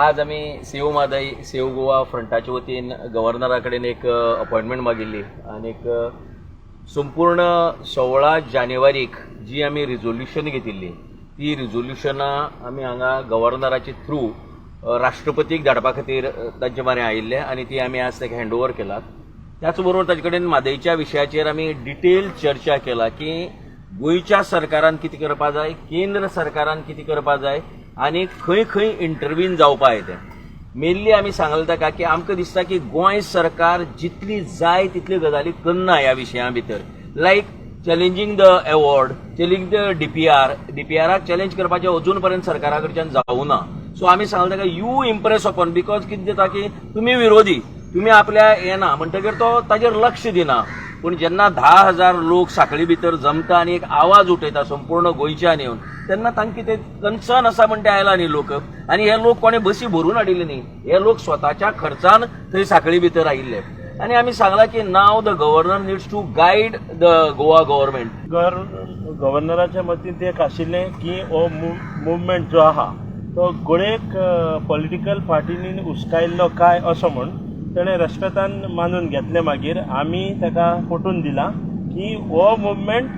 आज आमी save Mhadei save Goa फ्रंटाच्या वतीन गव्हर्नरा कडेन एक अपॉयंटमेंट मागिल्ली आनीक संपूर्ण 16 जानेवारीक जी आमी रिजोल्युशन घेतिल्ली ती रिजोल्युशनां आमी हांगा गव्हर्नराचे थ्रू राष्ट्रपतीक धाडपा खातीर तांचे म्हऱ्यान आयिल्ले आनी ती आमी आज ताका हँड ओवर केला. त्याच बरोबर ताचे कडेन म्हादयच्या विशयाचेर आमी डिटेल चर्चा केला की गोंयच्या सरकारान कितें करपा जाय, केंद्र सरकारान कितें करपा जाय आनी खंय खंय इंटरवीन जावपा जाय तें. मेनली आमी सांगलें ताका की आमकां दिसता की गोंय सरकार जितली जाय तितल्यो गजाली करना ह्या विशया भितर, like challenging the award, challenging the DPR. डीपीआराक challenge करपाचें अजून पर्यंत सरकारा कडच्यान जावना. सो आमी सांगलें ताका, you impress upon, because कितें जाता की तुमी विरोधी, तुमी आपल्या येना म्हणटगीर तो ताजेर लक्ष दिना. पूण जेन्ना 10,000 लोक साखळी भितर जमता आनी एक आवाज उठयता संपूर्ण गोंयच्यान येवन, तेन्ना तांकां ते कन्सर्न आसा म्हण ते आयला न्ही लोक. आनी हे लोक कोणें बसी भरून हाडिल्ले न्ही, हे लोक स्वताच्या खर्चान थंय साखळी भितर आयिल्ले. आनी आमी सांगलां की now the governor needs to guide the Goa government. गव्हर्नराच्या मतीन एक आशिल्लें की हो मुवमेंट जो आहा तो गोळेक पॉलिटिकल पार्टींनी उस्कायल्लो काय असो म्हूण तेणें रेस्पेतान मानून घेतलें. मागीर आमी ताका पटून दिलां की हो मुवमेंट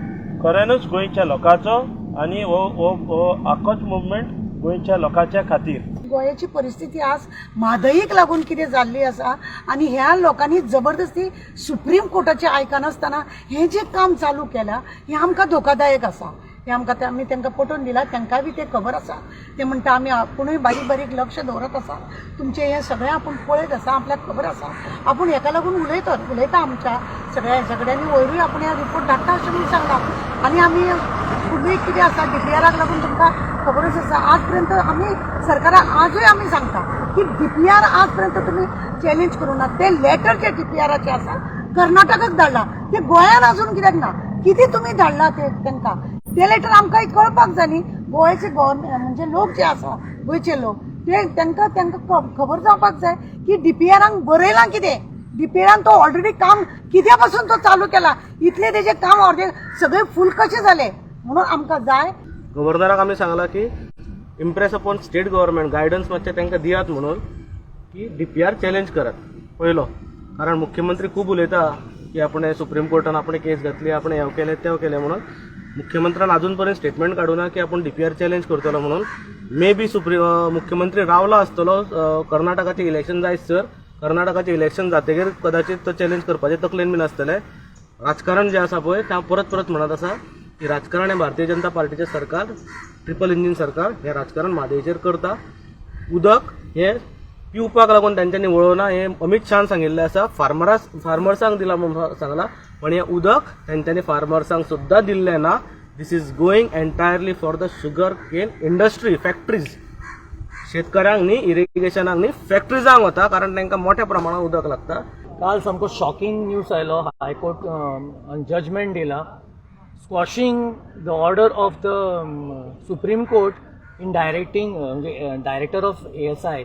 खऱ्यानूच गोंयच्या लोकांचो आनी हो आखोच मुवमेंट गोंयच्या लोकांच्या खातीर. गोंयाची परिस्थिती आज म्हादईक लागून कितें जाल्ली आसा आनी ह्या लोकांनी जबरदस्ती सुप्रीम कोर्टाचें आयकनासतना हें जें काम चालू केलां हें आमकां धोकादायक आसा. हें आमकां आमी तांकां पटोवन दिलां. तांकांय बी तें खबर आसा. ते म्हणटा, आमी आपुणूय बारीक बारीक लक्ष दवरत आसा, तुमचें हें सगळें आपूण पळयत आसा, आपल्याक खबर आसा, आपूण हेका लागून उलयतात उलयता आमच्या सगळ्या सगळ्यांनी वयरूय आपूण ह्या रिपोर्ट धाडटा अशें म्हणून सांगलां. आनी आमी फुडली कितें आसा, डीपीआराक लागून तुमकां खबरच आसा, आज पर्यंत आमी सरकाराक आजूय आमी सांगता की डीपीआर आज पर्यंत तुमी चॅलेंज करूं ना. ते लेटर जे डीपीआराचे आसा, कर्नाटकाक धाडला, ते गोंयान अजून कित्याक ना? कितें तुमी धाडला ते तांकां? ते लेटर आमकां कळपाक जाय न्ही. गोंयचे गव्हर्मेंट म्हणजे लोक जे आसा, गोंयचे लोक, ते तांकां खबर जावपाक जाय की डीपीआरान बरयलां कितें, डीपीआरान तो ऑलरेडी काम कित्या पासून तो चालू केला, इतले तेजे काम अर्दे सगळे फूल कशे जाले म्हणून आमकां जाय. गव्हर्नराक आमी सांगलां की impress upon state government, guidance मातशें तांकां दियात म्हणून की डीपीआर चॅलेंज करात पयलो. कारण मुख्यमंत्री खूब उलयता की आपणें सुप्रीम कोर्टान आपणें केस घातली, आपणें हें केलें, तें केलें म्हणून. मुख्यमंत्र्यान अजून पर्यंत स्टेटमेंट काडूना की आपूण डीपीआर चॅलेंज करतलो म्हणून. मे बी सुप्रीम मुख्यमंत्री रावला आसतलो कर्नाटकाचें इलेक्शन जायत सर. कर्नाटकाचें इलेक्शन जातकीर कदाचित तो चॅलेंज करपाचें तकलेन बी नासतलें. राजकारण जें आसा पळय, तें हांव परत परत म्हणत आसा की राजकारण हें भारतीय जनता पार्टीचें सरकार, ट्रिपल इंजीन सरकार हें राजकारण म्हादयचेर करता. उदक हें पिवपाक लागून तेंच्यांनी वळोवना हें अमीत शहान सांगिल्लें आसा. फार्मर्सांक दिलां म्हणून सांगलां, पण हें उदक तेंच्यांनी फार्मर्सांक सुद्दां दिल्लें ना. This is going entirely for the sugar cane industry, factories. शेतकऱ्यांक न्ही, इरिगेशनाक न्ही, फॅक्टरीजांक वता, कारण तांकां मोठ्या प्रमाणात उदक लागता. काल सामको शॉकिंग न्यूज आयलो. हायकोर्ट जजमेंट दिला squashing the order of the Supreme Court in directing, म्हणजे डायरेक्टर ऑफ एएसआय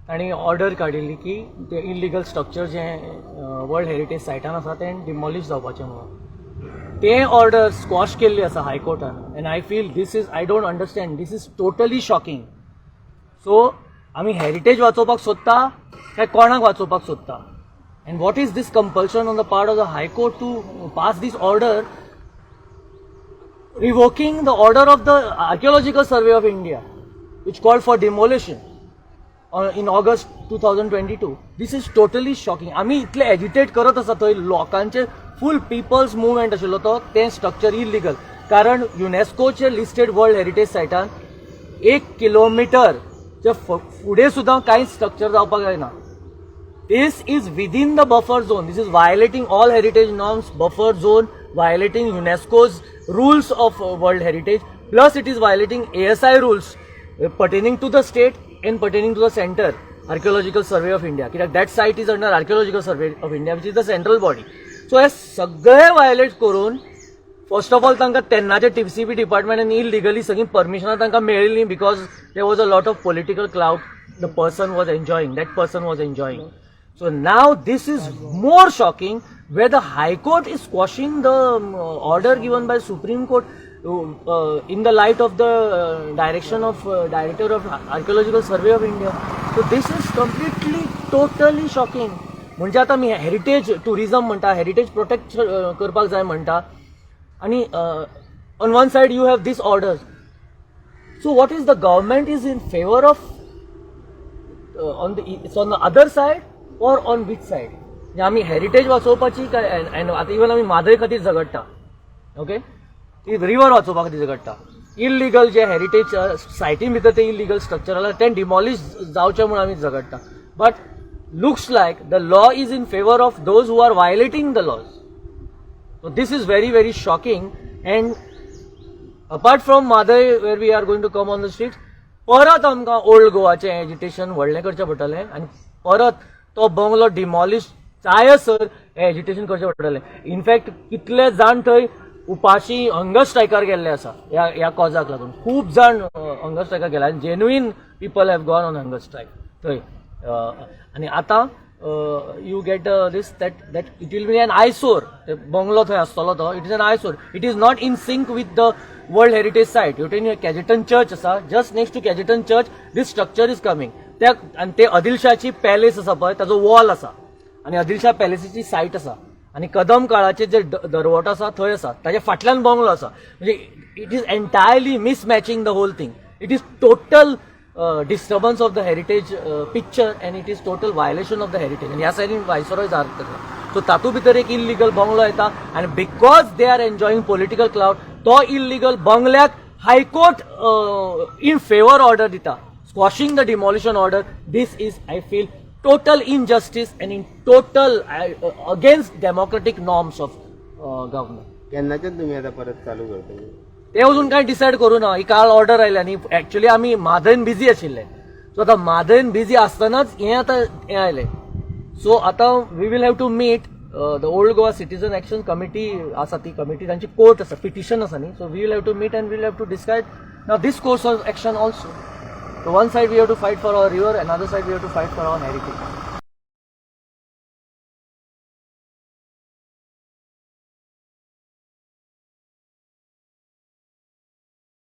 तांणी ऑर्डर काडिल्ली की ते इलिगल स्ट्रक्चर जे वर्ल्ड हेरिटेज सायटान आसा तें डिमॉलिश जावपाचें म्हणून. ते ऑर्डर स्क्वॉश केल्ली आसा हायकोर्टान and I feel this is, I don't understand, this is totally shocking. So आमी हेरिटेज वाचोवपाक सोदता काय कोणाक वाचोवपाक सोदता? And what is this compulsion on the part of the High Court to pass this order revoking the order of the Archaeological Survey of India, which called for demolition in August 2022? This is totally shocking. आमी इतले agitate करत आसा थंय, लोकांचे फूल people's movement आशिल्लो तो, तें structure illegal, कारण युनेस्कोचे लिस्टेड वर्ल्ड हेरिटेज सायटान 1 किलोमिटर फुडें सुद्दां कांयच स्ट्रक्चर जावपाक जायना. This is within the buffer zone. This is violating all heritage norms, buffer zone, violating UNESCO's rules of World Heritage. Plus, it is violating ASI rules pertaining to the state and pertaining to the center, Archaeological Survey of India. कित्याक that site is under Archaeological Survey of India, which is the central body. So, हे सगळे violet करून, first of all तांकां तेन्नाचे TCB डिपार्टमेंटान illegally सगळीं परमिशनां तांकां मेळिल्लीं, because there was a lot of political clout the person was enjoying, that person was enjoying. So now this is more shocking, where the High Court is squashing the order given by Supreme Court in the light of the direction of Director of Archaeological Survey of India. So this is completely totally shocking. म्हणजे आतां आमी heritage tourism म्हणटा, heritage protect करपाक जाय म्हणटा, आनी on one side you have this orders. So what is the government is in favour of on the it's on the other side or on which side? म्हणजे आमी heritage वाचोवपाची काय? आतां even आमी म्हादय खातीर झगडटा, ओके, ती रिवर वाचोवपा खातीर झगडटा. Illegal जे heritage सायटी भितर ते इलिगल स्ट्रक्चर आसा तें डिमॉलिश जावचें म्हणून आमी झगडटा, but looks like the law is in favour of those who are violating the laws. So this is very very shocking. And apart from Mhadei, where we are going to come on the street, परत आमकां old गोवाचें agitation व्हडलें करचें पडटलें आनी परत तो bungalow demolish जायसर हें एजिटेशन करचें पडटलें. इनफॅक्ट कितले जाण थंय उपाशी हंगर स्ट्रायकार गेल्ले आसा ह्या कॉजाक लागून. खूब जाण हंगर स्ट्रायकार गेले आनी genuine people have gone on hunger strike थंय. आनी आतां you get this that it will be an eyesore. ते बंगलो थंय आसतलो तो, it is an eyesore. It is not in sync with the World Heritage Site. हेवटेन Cajetan church आसा, just next to Cajetan Church this structure is coming. त्या आनी ते आदिलशाची palace आसा पळय, ताजो वॉल आसा आनी आदिलशाह पॅलेसीची सायट आसा आनी कदम काळाचे जे दरवटो आसा थंय आसा, ताच्या फाटल्यान बंगलो आसा. म्हणजे it is entirely mismatching the whole thing. It is total disturbance of the heritage picture and it is total violation of the heritage. आनी ह्या सायडीन वायसरॉय जाता, सो तातूंत भितर एक इलिगल बंगलो येता आनी because they are enjoying political clout, तो इलिगल बंगल्याक high court in favour order दिता, squashing the demolition order. This is, I feel, total injustice and in total against democratic norms of government. केन्नाच्यान तुम्ही आता परत चालू करतले? ते अजून कांय डिसायड करूं ना. ही काल ऑर्डर आयली आनी एक्चुअली आमी म्हादयन बिजी आशिल्ले. सो आतां म्हादयन बिजी आसतनाच हें आतां हें आयलें. सो आतां we will have to meet the Old Goa Citizen Action Committee आसा, ती कमिटी तांची कोर्ट आसा, पिटिशन आसा न्ही. So we will have to meet and will have to decide now this course of action also. So one side we have to fight for our river, another side we have to fight for our heritage.